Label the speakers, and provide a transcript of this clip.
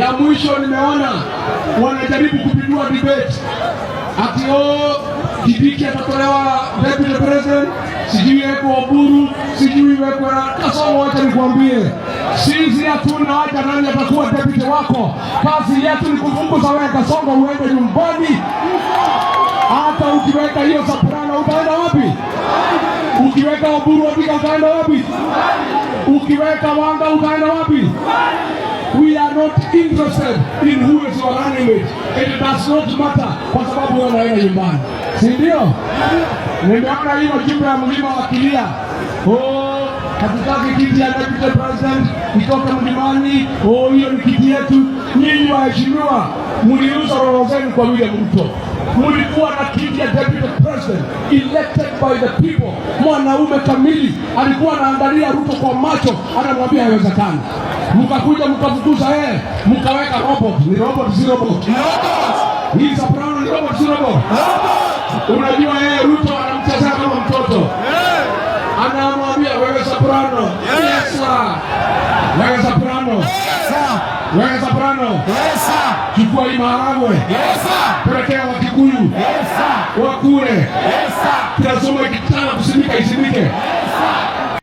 Speaker 1: Ya mwisho nimeona wanajaribu kupindua debate ati, oh, Kindiki atatolewa deputy president, sijui wekwe Oburu, sijui wekwe Kasongo. Wacha nikwambie, sisi hatuna haja nani atakuwa deputy wako. Kazi yetu ni kufukuza wewe Kasongo uende nyumbani. Hata ukiweka hiyo Soprano utaenda wapi? Ukiweka Oburu Odinga utaenda wapi? Ukiweka Wanga utaenda wapi? We are not interested in who is your running mate. It does not matter kwa sababu wewe unaenda nyumbani, si ndio? Nimeona hii wajumbe wa mlima wakilia, "Oh, hatutaki kiti ya deputy president itoke mlimani. Oh, hiyo ni kiti yetu." Nyinyi waheshimiwa, mliuza roho zenu kwa William Ruto. Mlikuwa na kiti ya deputy president elected by the people. Mwanaume kamili alikuwa anaangalia Ruto kwa macho, anamwambia haiwezekani. Mkakuja mkafukuza yeye, mkaweka robot. Ni robot, si robot? Hii Soprano ni robot, si robot? Unajua yeye Ruto anamchezea kama mtoto, anamwambia, "Wewe Soprano, yes sir. Wewe Soprano, wewe Soprano, chukua hii maharagwe, pelekea Wakikuyu wakule, transformer ikitaka kuzimika izimike."